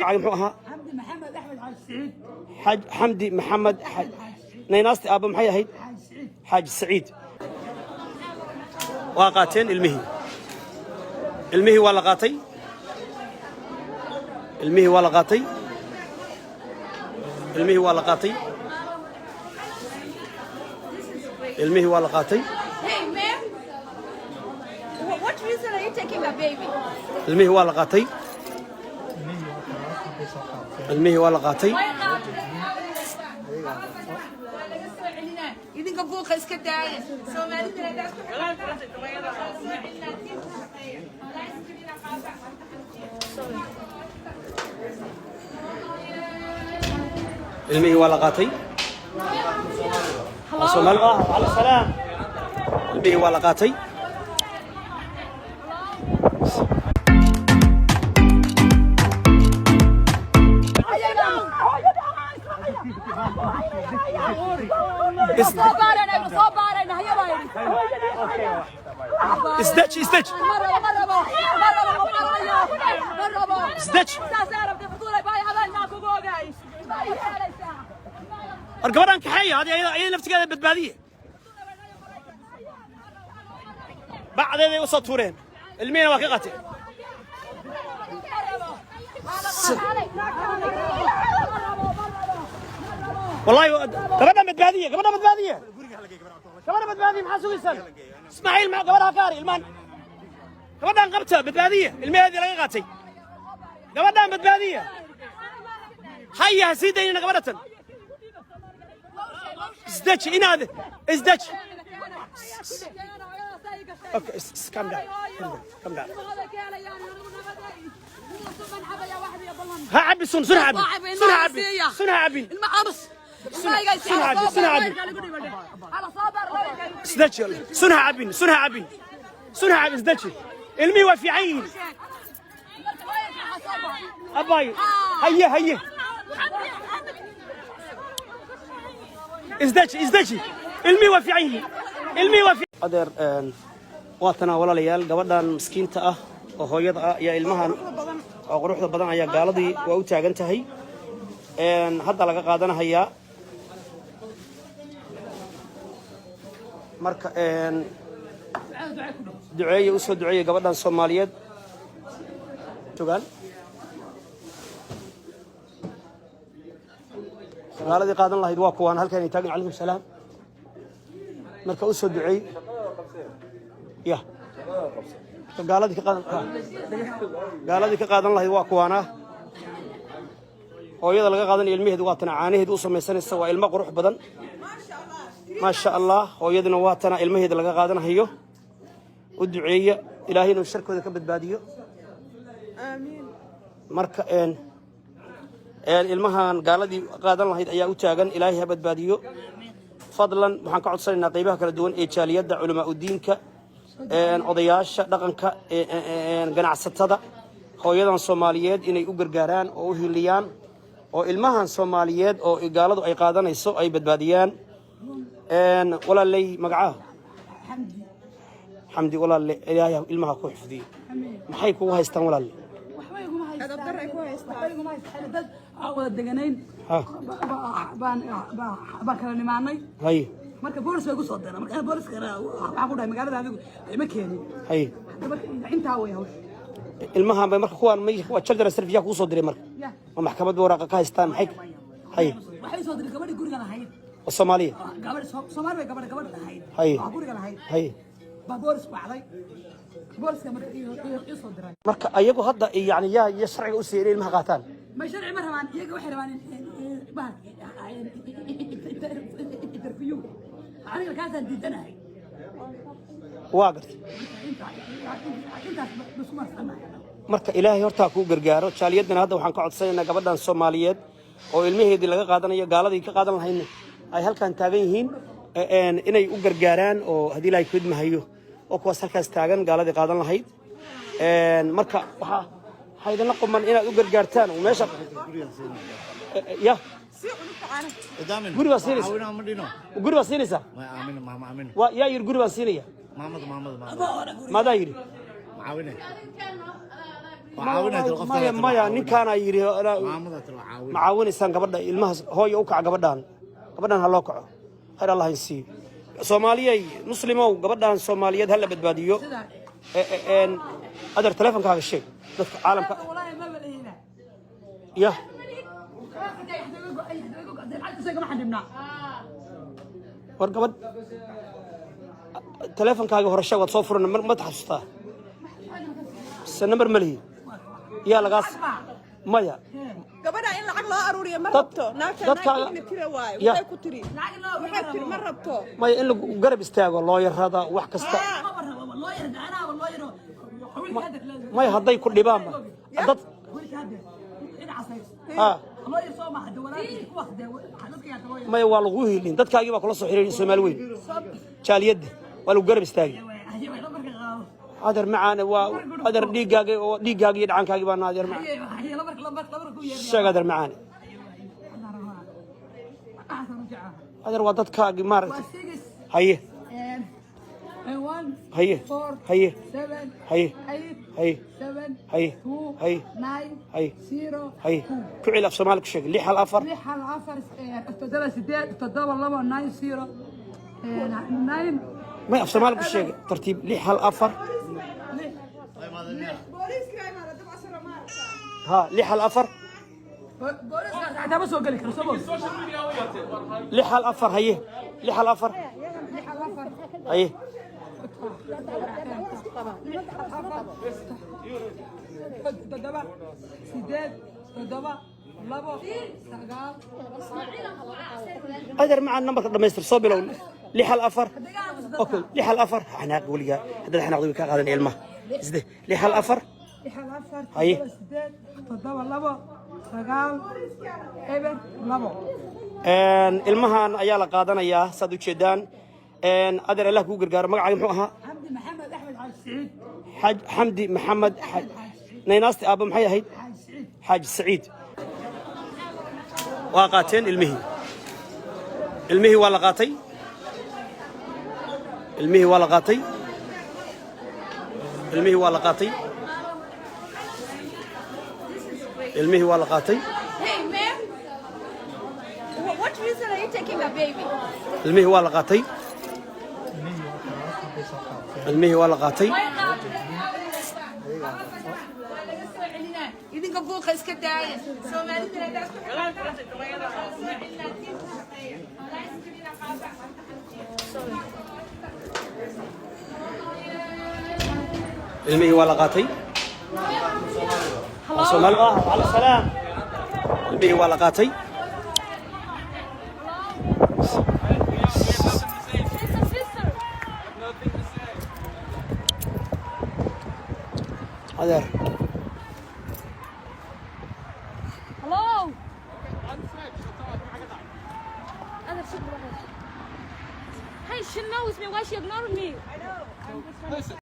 Magacaaga muxuu ahaa? Xamdi Maxamed Axmed Xaaji Siciid. Xaaj Xamdi Maxamed naynaasti aabba maxay ahayd? Xaaji Siciid. Xaaji Saciid. Waa qaateen ilmihii, ilmihii waa la qaatay, ilmihii waa la qaatay, ilmihii waa la qaatay, ilmihii waa la qaatay. Hey, ma'am. What reason are you taking the baby? Ilmihii waa la qaatay, ilmihii waa la qaatay. Way qaateen. Waa laga soo celinaa. Idinka buuqa iska daaya. Soomaalida haddaad ku xidhantaan, waa soo celinaa tiimka shaqeeya. License-kiina qaata. Ilmihii waa la qaatay. Waa Soomaali ah. Cala salaam. Ilmihii waa la qaatay. Isdeji, isdeji, isdeji. War gabadhan kaxeeya, adi ayada laftigeeda badbaadiye. Bacdeeday u soo tuureen, ilmihiina waa ka qaateen. Wallahi gabadhan badbaadiye, gabadhan badbaadiye, gabadha badbaadiye. Maxaa sugaysaan? Ismaaciil, ma gabadha ka hari ilmaan. Gabadhan qabta, badbaadiye, ilmaheedii laga qaatay. Gabadhan badbaadiye. Haya, ha sii daynina gabadha tan. Isdeji inaad isdeji. Okay, calm down, calm down, calm down. Ha cabbi sun, sun ha cabbi, sun ha cabbi, sun ha cabbin. Sun ha cabbi, sun ha cabbin. Isdeji, sun ha cabbin, sun ha cabbin, sun ha cabbin. Isdeji, ilmihii waa fiican yihiin. Abaay, haye, haye, isdeji, isdeji, ilmihii waa fiican yihiin, ilmihii waa fiican. Adeer, waa tanaa walaalayaal, gabadhan miskiinta ah oo hooyada ah ayaa ilmahan oo quruxda badan ayaa gaaladii waa u taagan tahay. Hadda laga qaadanahayaa. Marka duceeye, usoo duceeye gabadhan Soomaaliyeed. Jogaan gaaladii qaadan lahayd waa kuwaan halkan ay taagan. Calaykum salaam. Marka usoo duceey ya. Marka gaaladii ka qaadan lahayd waa kuwaana. Hooyada laga qaadanaya ilmaheedu waa tana, caanaheedu u samaysanaysa. Waa ilmo qurux badan, maasha Allah. Hooyaduna waa tana ilmaheeda laga qaadanahayo. U duceeya Ilaahay inuu sharkooda ka badbaadiyo. Marka een een ilmahan gaaladii qaadan lahayd ayaa u taagan. Ilaahay ha badbaadiyo. Fadlan waxaan ka codsanaynaa qaybaha kala duwan ee jaaliyadda, culamaa udiinka, odayaasha dhaqanka, ganacsatada, hooyadan Soomaaliyeed inay u gargaaraan oo u hiliyaan oo ilmahan Soomaaliyeed oo gaaladu ay qaadanayso ay badbaadiyaan. Walaaley, magacaha? Xamdi. Walaalle, Ilaahay ilmaha ku xifdiyo. Maxay kugu haystaan, walaalle? Waxba iguma haystaan, waxba iguma haystaan. Dad aan wada deganayn ha baan baan kala nimaanay. Marka boolis bay ku soo direen. Marka booliska waxaan ku dhahay, magaalada adigu ima keenin. Hadda marka intaa way hawsha. Ilmahan bay marka kuwaan may waa children service yaa kugu soo diray marka? Ya. Ma maxkamad bay waraaqa ka haystaan? Maxay? Haye. Waxay soo diray gabadhii guriga lahayd. Oo Soomaaliya? Gabadh Soomaali bay, gabadh lahayd. Waa guriga lahayd. Baa boolis wacday, booliska marka ii soo diray. Marka ayagu hadda yani yaa ya sharciga u siiyay inay ilmaha qaataan? Ma sharci ma rabaan iyaga, waxay rabaan bahalka interview. Aniga kaasaan diidanahay. Waa gartay. Intaas isku marsanahay. Marka Ilaahay hortaa kuu gargaaro. Jaaliyadana hadda waxaan ka codsanaynaa gabadhan Soomaaliyeed oo ilmaheedii laga qaadanayo, gaaladii ka qaadan lahayna ay halkan taagan yihiin, inay u gargaaraan oo haddii Ilaahay kudmahayo oo kuwaas halkaas taagan gaaladii qaadan lahayd. Marka waxaa idinla quman inaad u gargaartaan oo meesha ya guri baa siinaysa, guri baa siinaysaa. Waa yaa yidhi guri baan siinaya? Maadaa yidhi? Waa caawinaa tiri qofka. Maya, maya, ninkaana yidhi Maamada tiri waa caawin. Ma caawinaysaan gabadha ilmahaas? Hooya, u kaca gabadhaan, gabadhan ha loo kaco. Khayr Allah in siiyo. Soomaaliyey, muslimow, gabadhan Soomaaliyeed ha la badbaadiyo. Adeer, teleefonkaaga sheeg dadka caalamka. Walaahi ma balihina. Ya. Lacagta ma xadibnaa. War gabadh, teleefonkaaga hore sheeg, waad soo furan. Ma taxasuustaa se nambar ma lihi yaa lagaas? Maya. Gabadha in lacag loo aruuriyo ma rabto naagta. Naagta tira waaye. Waxay ku tiri, waxay tiri ma rabto. Maya, in lagu garab istaago looyarada, wax kasta. Maya, hadday ku dhibaanba dad ha. Maya, waa lagu hilin, dadkaagii baa kula soo xiriirin. Soomaali weyn, jaaliyadda waa lagu garab istaagi. Adeer macaane, waa adeer dhiiggaaga oo dhiiggaagi iyo dhacankaagii baa. Adeer macaan, sheeg adeer macaane. Adeer, waa dadkaagii maaragtay. Haye, haye, haye, haye, haye, haye, haye, haye, haye, ku celi, af Soomaali ku sheeg: 614. 614 7 8 7 2 9 0 9. May, af Soomaali ku sheeg, tartiib: 614. Booliiska imaada dabcasaro ma aragtaa? Ha, 614. Booliiska xataa ma soo geli karo, soo 614, haye, 614, haye. 7 8 7 2 9. Adeer macaan, nambarka dhamaystir, soo bilow: 614. Okay, 614. Xanaaq weligaa, haddaad xanaaqdo way kaa qaadan ilmaha. Isde 614. 614. Haye. 8 7 2 9 0 2. Ilmahan ayaa la qaadanayaa, saad ujeedaan. Adeer, Allah kuu gargaaro. Magacaaga muxuu ahaa? Xamdi Maxamed Axmed Xaaji Siciid. Xaaj Xamdi Maxamed naynaasti aabba maxay ahayd? Xaaji Siciid. Xaaji Saciid. Waa qaateen ilmihii, ilmihii waa la qaatay, ilmihii waa la qaatay, ilmihii waa la qaatay, ilmihii waa la qaatay. Hey, ma'am. What reason are you taking the baby? Ilmihii waa la qaatay, ilmihii waa la qaatay. Waa laga soo celinaa. Idinka buuqa iska daaya. Soomaalida haddaad ku xirnataan, waa soo celinaa tiimka shaqeeya. Lacag qaata. Ilmihii waa la qaatay. Waa Soomaali ah. Wacala salaam. Ilmihii waa la qaatay. She's a sister. Adeer. Hello. Other shit. Hey, she knows me. Why she ignoring me? I know. I'm just trying to